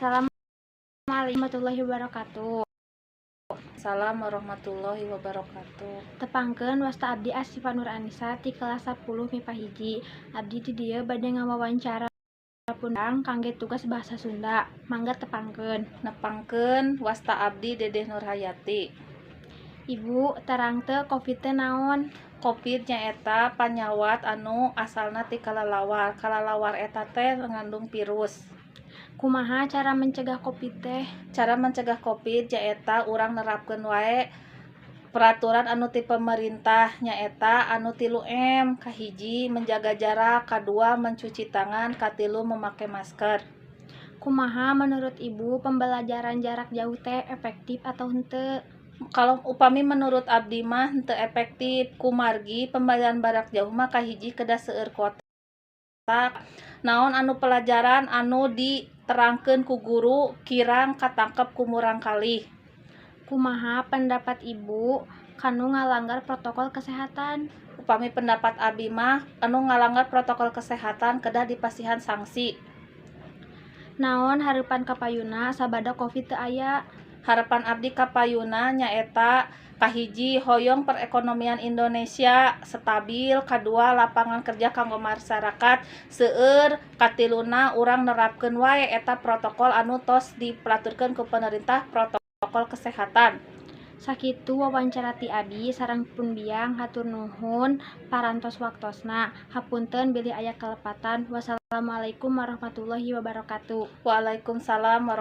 Assalamualaikum warahmatullahi wabarakatuh. Salam warahmatullahi wabarakatuh. Tepangkeun, wasta abdi Asifa Nur Anisa ti kelas 10 MIPA 1. Abdi di dieu bade ngawawancara pundang kangge tugas bahasa Sunda. Mangga tepangkeun. Nepangkeun, wasta abdi Dedeh Nurhayati. Ibu, terang teu Covid teh naon? Covid nyaeta panyawat anu asalna ti kalalawar. Kalalawar eta teh ngandung virus. Kumaha cara mencegah Covid teh? Cara mencegah Covid nyaeta urang nerapkeun wae peraturan anu ti pemerintah, nyaeta anu 3M. Kahiji, menjaga jarak, kadua, mencuci tangan, katilu, memakai masker. Kumaha menurut Ibu, pembelajaran jarak jauh teh efektif atau henteu? Kalau upami menurut abdi mah henteu efektif, kumargi pembelajaran jarak jauh mah kahiji kedah seueur kuota, naon anu pelajaran anu diterangkeun ku guru kirang katangkep ku murangkalih. Kumaha pendapat Ibu kanu ngalanggar protokol kesehatan? Upami pendapat abdi mah, anu ngalanggar protokol kesehatan kedah dipasihan sanksi. Naon harepan kapayuna sabada Covid teu aya? Harapan abdi kapayuna nyaeta kahiji, hoyong perekonomian Indonesia stabil, kadua, lapangan kerja kanggo masyarakat seueur, katiluna, urang nerapkeun wae eta protokol anu tos dipelaturkeun ku pemerintah, protokol kesehatan. Sakitu wawancara ti abi sareng pun biang. Hatur nuhun parantos waktosna. Hapunten bilih aya kalepatan. Wassalamualaikum warahmatullahi wabarakatuh. Waalaikumsalam warahmatullahi.